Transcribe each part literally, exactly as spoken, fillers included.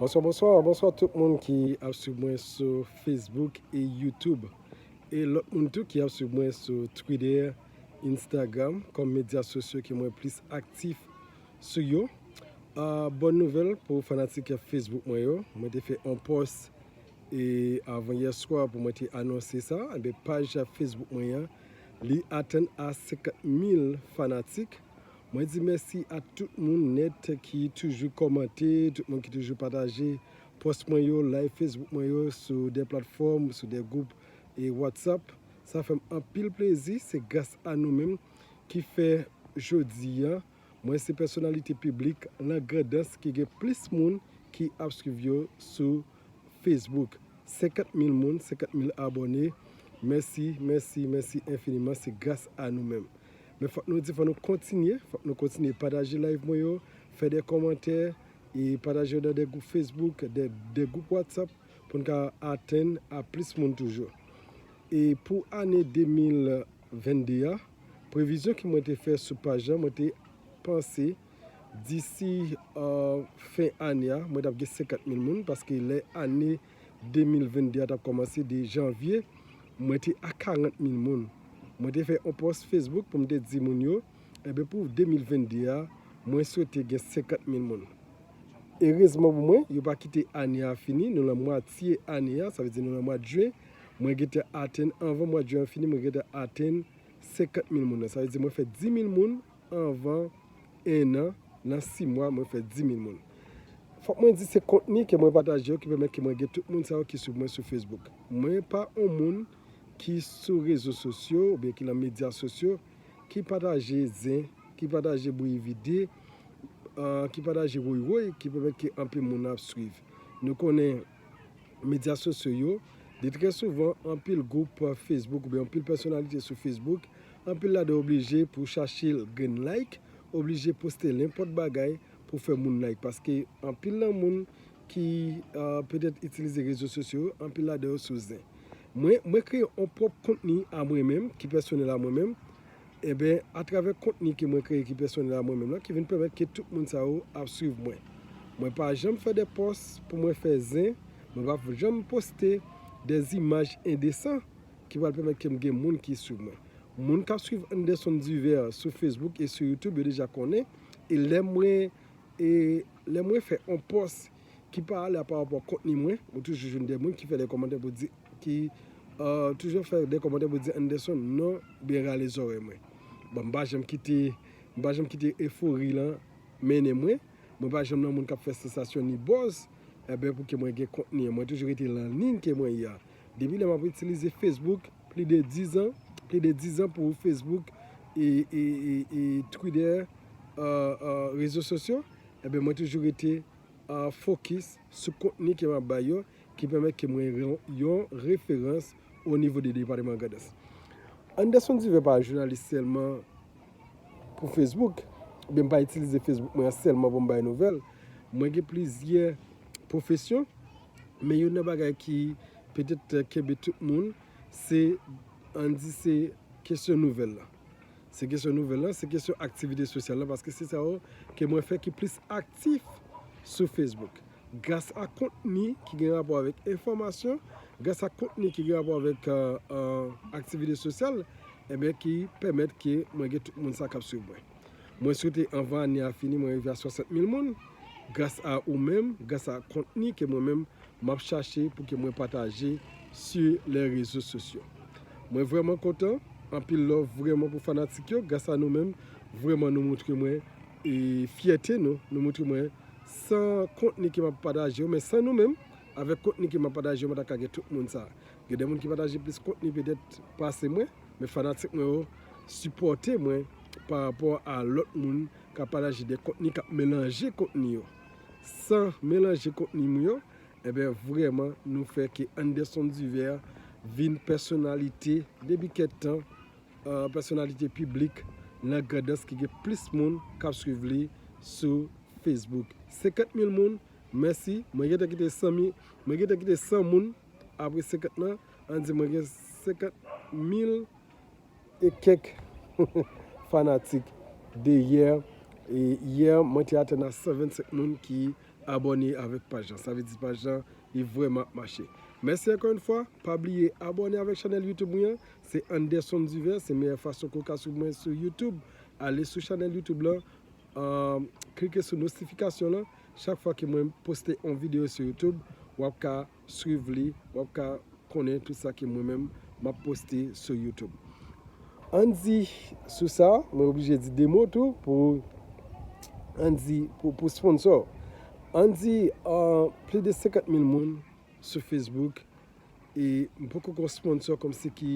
Bonswa, bonswa, bonswa tout moun ki ap swiv mwen sou Facebook e YouTube. E lòt moun tou ki ap swiv mwen sou Twitter, Instagram, kòm medya sosyo ke mwen plis aktif sou yo. Ah, bòn nouvèl pou fanatik Facebook mwen yo. Mwen te fè yon pòs e avan yè swa pou mwen te anonse sa. Enben, paj Facebook mwen an, li atenn a senkant mil fanatik. Mwen di mèsi a tout moun nèt ki toujou kòmante, tout moun ki toujou pataje pòs mwen yo, live Facebook mwen yo, sou de platfòm, sou de gwoup e WhatsApp. Sa fè m anpil plezi, se gras a nou menm ki fè jodi a, mwen se pèsonalite piblik nan Grandans ki gen plis moun ki ap swiv yo sou Facebook. Senkant mil moun, senkant mil abòne. Mèsi, mèsi, mèsi enfiniman. Se gras a nou menm. Men fòk nou di, fòk nou kontinye, fòk nou kontinye pataje live mwen yo, fè de kòmantè, e pataje yo nan de gwoup Facebook, de, de gwoup WhatsApp, pou n ka atenn a plis moun toujou. E pou ane de mil vennde a, previzyon ke mwen te fè sou paj la, mwen te panse disi, euh, fen ane a, mwen t ap gen senkant mil moun, paske lè ane de mil vennde a t ap kòmanse de janvye, mwen te a karant mil moun. Mwen te fè yon pòs Facebook pou m te di moun yo, enben, pou de mil vennde a, mwen swete gen senkant mil moun. Erezman pou mwen, yo pa kite ane a fini, nou nan mwatye ane a, sa vle di nou nan mwa jen, mwen gentan atenn, anvan mwa jen an fini, mwen gentan atenn senkant mil moun nan. Sa vle di mwen fè dis mil moun anvan en an, nan sis mwa, mwen fè dis mil moun. Fòk mwen di se kontni ke mwen pataje yo ki pèmèt ke mwen gen tout moun sa yo ki swiv mwen sou Facebook. Mwen pa yon moun ki sou rezo sosyo oubyen ki nan medya sosyo ki pataje zen, ki pataje bri vide, ah, ki pataje woy woy, ki pèmèt ke anpil moun ap swiv. Nou konnen medya sosyo yo, de trè souvan, anpil gwoup Facebook oubyen anpil pèsonalite sou Facebook, anpil ladan yo oblije pou chache grenn like, oblije poste nenpòt bagay pou fè moun like, paske anpil nan moun ki, ah, petèt itilize rezo sosyo yo, anpil ladan yo sou zen. Mwen, mwen kreye yon pwòp kontni a mwen menm, ki pèsonèl a mwen menm, enben, atravè kontni ke mwen kreye ki pèsonèl a mwen menm lan, ki vin pèmèt ke tout moun sa yo ap swiv mwen. Mwen pa janm fè de pòs pou mwen fè zen, mwen pa janm poste de zimaj endesan ki pral pèmèt ke m gen moun ki swiv mwen. Moun k ap swiv Anderson Divert sou Facebook e sou YouTube, yo deja konnen, e lè mwen, e lè mwen fè yon pòs ki pa alè pa rapò kontni mwen, ou toujou jwenn de moun ki fè de kòmantè pou di, ki, euh, toujou fè de kòmantè pou di Anderson non, oubyen rale zòrèy mwen. Bon, m pa janm kite, m pa janm kite efori lan mennen mwen. Mwen pa janm nan moun k ap fè sansasyon ni buzz, enben, pou ke mwen gen kontni an. Mwen toujou rete nan liy ke mwen ye a. Depi lè m ap itilize Facebook, plis de dis an, plis de dis an pou Facebook e, e, e, e Twitter, euh, euh, rezo sosyo, enben, mwen toujou rete, euh, fokis sou kontni ke m ap bay yo, ki pèmèt ke mwen yon, yon referans o nivo de depatman Grandans. Anderson Divert pa jounalis sèlman pou Facebook, oubyen m pa itilize Facebook mwen an sèlman pou m bay nouvèl. Mwen gen plizyè pwofesyon, men youn nan bagay ki petèt kenbe tout moun, se, ann di, se kesyon nouvèl la. Se kesyon nouvèl la, se kesyon aktivite sosyal la, paske se sa yo ke mwen fè ki plis aktif sou Facebook. Gras a kontni ki gen rapò avèk enfòmasyon, gras a kontni ki gen rapò avèk, euh, euh, aktivite sosyal, enben, ki pèmèt ke mwen gen tout moun sa k ap swiv mwen. Mwen swete anvan ane a fini, mwen rive a swasant mil moun, gras a ou menm, gras a kontni ke mwen menm m ap chache pou ke mwen pataje sou lè rezo sosyo. Mwen vrèman kontan, anpil love vrèman pou fanatik yo, gras a nou menm, vrèman nou montre mwen, e, fyète nou, nou montre mwen san kontni ke m ap pataje yo, men san nou menm, avèk kontni ke m ap pataje yo, mwen ta ka gen tout moun sa. Gen de moun ki pataje plis kontni petèt pase mwen, men fanatik mwen yo sipòte mwen pa rapò a lòt moun k ap pataje de kontni, k ap melanje kontni yo. San melanje kontni m yo, enben, vrèman, nou fè ke Anderson Divert vin pèsonalite depi kèk tan, euh, pèsonalite piblik nan Grandans ki gen plis moun k ap swiv li sou Facebook. Senkant mil moun, mèsi. Mwen gentan kite san mil, mwen gentan kite san moun apre senkant lan. Ann di mwen gen senkant mil e kèk fanatik de yè. E yè, mwen te atenn a san vennsenk moun ki abòne avèk paj lan. Sa vle di paj lan, li vrèman ap mache. Mèsi ankò yon fwa. Pa bliye abòne avèk chanèl YouTube mwen an. Se Anderson Duver. Se meyè fason ke w ka swiv mwen sou YouTube. Ale sou chanèl YouTube lan. Ahn, klike sou notifikasyon lan. Chak fwa ke mwen poste yon videyo sou YouTube, w ap ka swiv li, w ap ka konnen tout sa ke mwen menm m ap poste sou YouTube. Ann di sou sa, mwen oblije di de mo tou pou ann di pou, pou sponsor. Ann di uh, plis de senkant mil moun sou Facebook e m poko gen yon sponsor kòmsi ki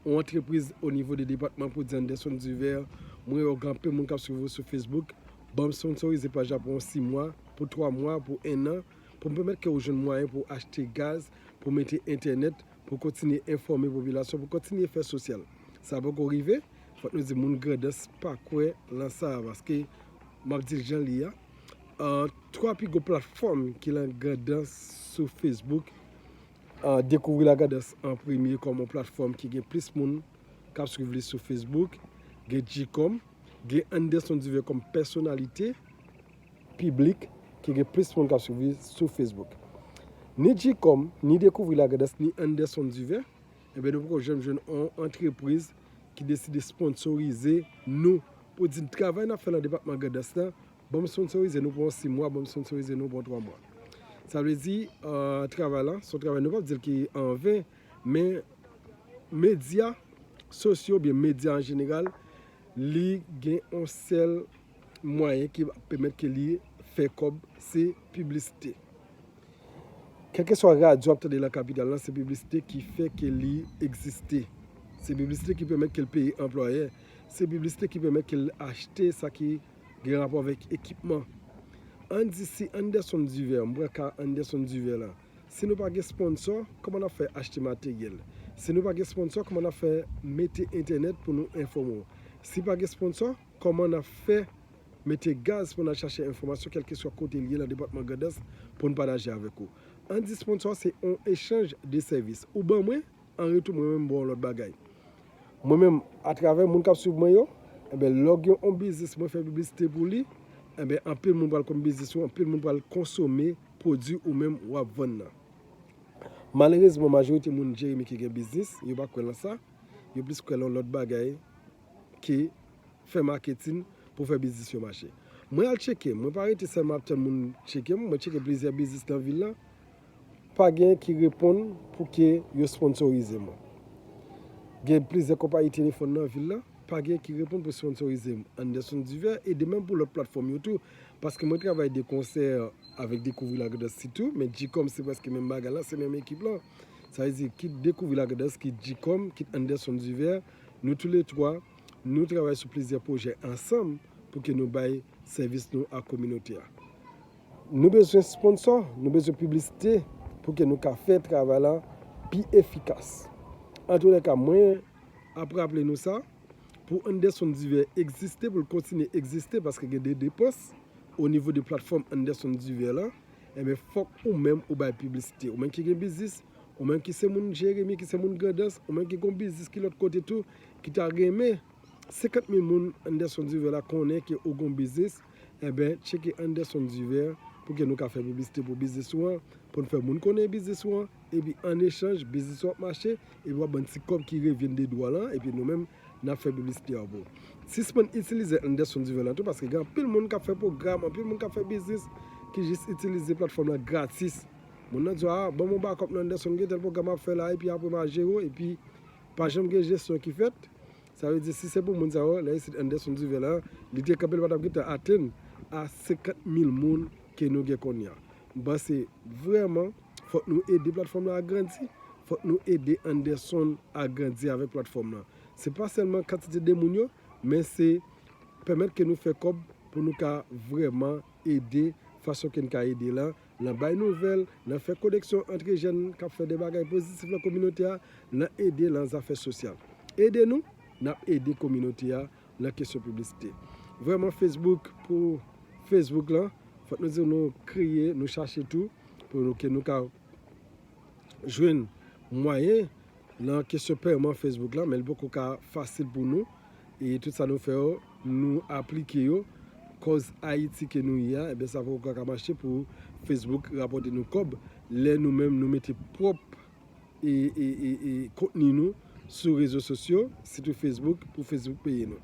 yon antrepriz o nivo de depatman pou di Anderson Duver, mwen wè gen anpil moun k ap swiv ou sou Facebook, ban m sponsorize paj la pou yon sis mwa, pou twa mwa, pou enn an, pou m pèmèt ke ou jwenn mwayen pou achte gaz, pou mete entènèt, pou kontinye enfòme popilasyon, pou kontinye fè sosyal. Sa poko rive, fòk nou di moun Grandans pa kwè lan sa a, paske m ap di l jan li ye a. Uh, twa pi gwo platfòm ki lan Grandans sou Facebook, uh, Dekouvri Lagrandans an premye kòm yon platfòm ki gen plis moun k ap swiv li sou Facebook, gen Gcom, gen Anderson Duver kòm pèsonalite piblik ki gen plis moun k ap swiv li sou Facebook. Ni Gcom, ni Dekouvri Lagrandans, ni Anderson Duver, enben nou poko janm jwenn yon antrepriz ki deside sponsorize nou pou di travay n ap fè lan depatman Grandans lan, ban m sponsorize nou pou yon sis mwa, ban m sponsorize nou pou yon twa mwa. Sa vle di, uh, travay lan, se yon travay nou p ap di l ki an ven, men medya sosyo oubyen medya an jeneral, li gen yon sèl mwayen ki pèmèt ke li fè kòb, se piblisite. Kèlkeswa radyo w ap tande lan kapital lan, se piblisite ki fè ke li egziste. Se piblisite ki pèmèt ke l peye anplwayè. Se piblisite ki pèmèt ke l achte sa ki gen rapò avèk ekipman. Ann di si Anderson Duver, m pran ka Anderson Duver la, si nou pa gen sponsor, kòman n ap fè achte materyèl? Si nou pa gen sponsor, kòman n ap fè mete entènèt pou nou enfòme w? Si pa gen sponsor, kòman n ap fè mete gaz pou n al chache enfòmasyon kèlkeswa kote l ye lan depatman Grandans pou n pataje avèk ou? Ann di sponsor se yon echanj de sèvis. Ou ban mwen, an retou mwen menm m ba w lòt bagay. Mwen menm, atravè moun k ap swiv mwen yo, enben lè w gen yon biznis mwen fè piblisite pou li, enben anpil moun pral konn biznis ou, anpil moun pral konsome pwodui ou menm w ap vann nan. Malerezman, majorite moun Jeremi ki gen biznis, yo pa kwè lan sa, yo plis kwè lan lòt bagay ke fè maketin pou fè biznis yo mache. Mwen al tcheke, mwen pa rete sèlman ap tann moun tcheke m, mwen tcheke plizyè biznis nan vil lan, pa gen ki reponn pou ke yo sponsorize mwen. Gen plizyè konpayi telefòn nan vil lan, pa gen ki reponn pou sponsorize m. Anderson Duver, e de menm pou lòt platfòm yo tou, paske mwen travay de konsè avèk Dekouvri Lagrandans sitou, men Gcom se prèske menm bagay lan, se menm ekip lan. Sa vle di, kit Dekouvri Lagrandans, kit Gcom, kit Anderson Duver, nou toulètwa, nou travay sou plizyè pwojè ansanm pou ke nou bay sèvis nou a kominote a. Nou bezwen sponsor, nou bezwen piblisite pou ke nou ka fè travay la pi efikas. Antoulèka, mwen ap raple nou sa, pou Anderson Duver egziste, pou l kontinye egziste, paske gen de depans o nivo de platfòm Anderson Duver lan, enben fòk ou menm ou bay piblisite. Ou menm ki gen biznis, ou menm ki se moun Jeremi, ki se moun Grandans, ou menm ki gen yon biznis ki lòt kote tou, ki ta renmen senkant mil moun Anderson Duver la konnen ke ou gen yon biznis, enben tcheke Anderson Duver pou ke nou ka fè piblisite pou biznis ou an, pou n fè moun konnen biznis ou an, epi an echanj, biznis ou ap mache, epi w ap ban ti kòb ki revyen de dwa lan, epi nou menm, n ap fè piblisite a pou ou. Sispann itilize Anderson Duver lan tou, paske gen anpil moun k ap fè pwogram, anpil moun k ap fè biznis, ki jis itilize platfòm lan gratis. Moun nan di w, a, ban m yon bakòp nan Anderson, gen tèl pwogram m ap fè la, epi apre m a jere w, epi pa janm gen jesyon ki fèt. Sa vle di, si se pou moun sa yo, la isit Anderson Duver lan, li te kanpe, li pa t ap gentan atenn a senkant mil moun ke nou gen kounye a. M panse vrèman, fòk nou ede platfòm lan agrandi, fòk nou ede Anderson agrandi avèk platfòm lan. Se pa sèlman kantite de moun yo, men se pèmèt ke nou fè kòb pou nou ka vrèman ede fason ke n ka ede lan, nan bay nouvèl, nan fè koneksyon antre jèn k ap fè de bagay pozitif nan kominote a, nan ede lan zafè sosyal. Ede nou, n ap ede kominote a nan kesyon piblisite. Vrèman, Facebook, pou Facebook lan, fòk nou di nou kreye, nou chache tou, pou nou, ke nou ka jwenn mwayen nan kesyon pèman Facebook lan, men li poko ka fasil pou nou. E tout sa nou fè yo, nou aplike yo kòz Ayiti ke nou ye a, ebyen sa poko ka mache pou Facebook rapòte nou kòb lè nou menm nou mete pwòp e, e, e, e kontni nou sou rezo sosyo, sitou Facebook, pou Facebook peye nou.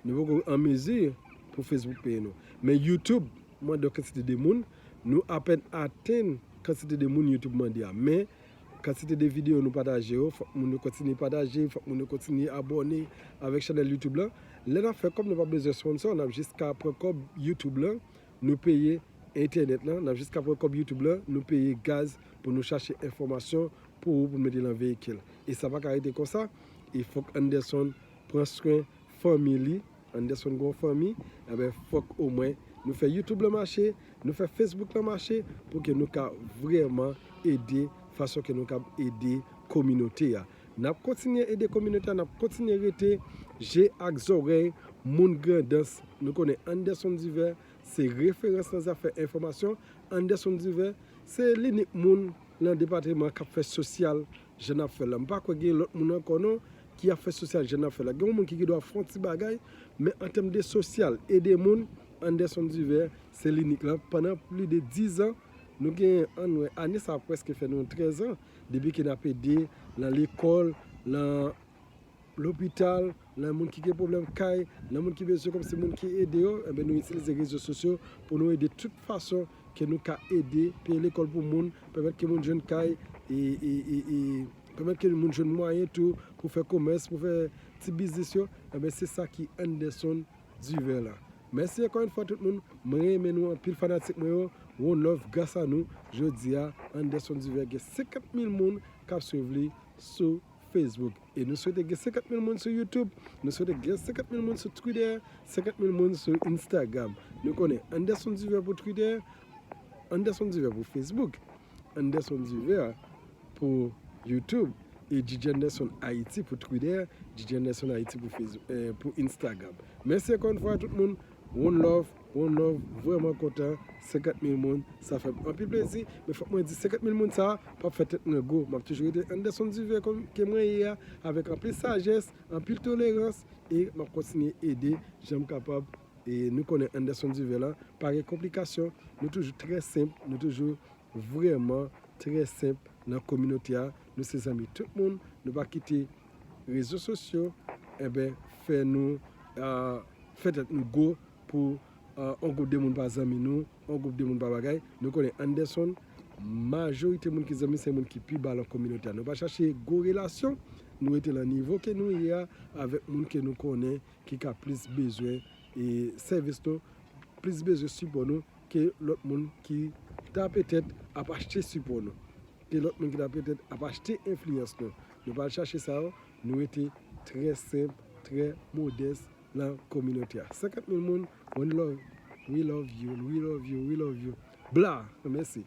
Nou poko an mezi pou Facebook peye nou. Men YouTube mande yon kantite de moun, nou apèn atenn kantite de moun YouTube mande a. Men kantite de videyo nou pataje yo, fòk moun yo kontinye pataje, fòk moun yo kontinye abòne avèk chanèl YouTube lan. Lè n ap fè kòb, nou pa bezwen sponsor, n ap jis ka pran kòb YouTube lan, nou peye entènèt lan, n ap jis ka pran kòb YouTube lan, nou peye gaz pou nou chache enfòmasyon pou ou, pou mete nan veyikil. E sa pa ka rete konsa, e fòk Anderson pran swen fanmi li. Anderson gen yon fanmi, enben fòk omwen nou fè YouTube lan mache, nou fè Facebook lan mache, pou ke nou ka vrèman ede, fason ke nou ka ede kominote a. N ap kontinye ede kominote a, n ap kontinye rete je ak zòrèy moun Grandans. Nou konnen Anderson Divè se referans nan zafè enfòmasyon. Anderson Divè se linik moun nan depatman k ap fè sosyal jan n ap fè la. M pa kwè gen lòt moun ankò non ki ap fè sosyal jan n ap fè la. Gen yon moun ki gen dwa fè yon ti bagay, men an tèm de sosyal, ede moun, Anderson Divè se linik lan. Pandan plis de diz an, nou gen, ann wè, ane sa a prèske fè nou trèz an, depi ke n ap ede nan lekòl, nan lopital, nan moun ki gen pwoblèm kay, nan moun ki bezwen kòmsi moun ki ede yo, enben nou itilize rezo sosyo pou nou ede tout fason ke nou ka ede, peye lekòl pou moun, pèmèt ke moun jwenn kay, e, e, e, e pèmèt ke moun jwenn mwayen tou pou fè komès, pou fè ti biznis yo, enben se sa ki Anderson Divè la. Mèsi ankò yon fwa tout moun, mwen renmen nou anpil fanatik mwen yo, one love, gras a nou, jodi a, Anderson Divè gen senkant mil moun k ap swiv li sou Facebook. E nou swete gen senkant mil moun sou YouTube, nou swete gen senkant mil moun sou Twitter, senkant mil moun sou Instagram. Nou konnen Anderson Divè pou Twitter, Anderson Divè pou Facebook, Anderson Divè pou YouTube, e D J Anderson Haiti pou Twitter, D J Anderson Haiti pou Facebook, eh, pou Instagram. Mèsi ankò yon fwa tout moun. One love, one love, vrèman kontan, senkant mil moun, sa fè m anpil plezi, men fòk mwen di senkant mil moun sa p ap fè tèt mwen gwo. M ap toujou rete Anderson Divè kòm ke mwen ye a, avèk anpil sajès, anpil tolerans, e m ap kontinye ede jan m kapab. E nou konnen Anderson Divè la pa gen konplikasyon, nou toujou trè senp, nou toujou vrèman trè senp nan kominote a. Nou se zanmi tout moun, nou pa kite rezo sosyo, enben, fè nou, ah, fè tèt nou gwo pou, ah, yon gwoup de moun pa zanmi nou, yon gwoup de moun pa bagay. Nou konnen Anderson, majorite moun ki zanmi se moun ki pi ba nan kominote a. Nou pa chache gwo relasyon, nou rete nan nivo ke nou ye a avèk moun ke nou konnen ki ka plis bezwen e sèvis nou, plis bezwen sipò nou ke lòt moun ki ta petèt ap achte sipò nou, ke lòt moun ki ta petèt ap achte enfliyans nou. Nou pa al chache sa yo, nou rete trè senp, trè modès nan kominote a. Senkant mil moun, one love, we love you, we love you, we love you. Bla! Mèsi.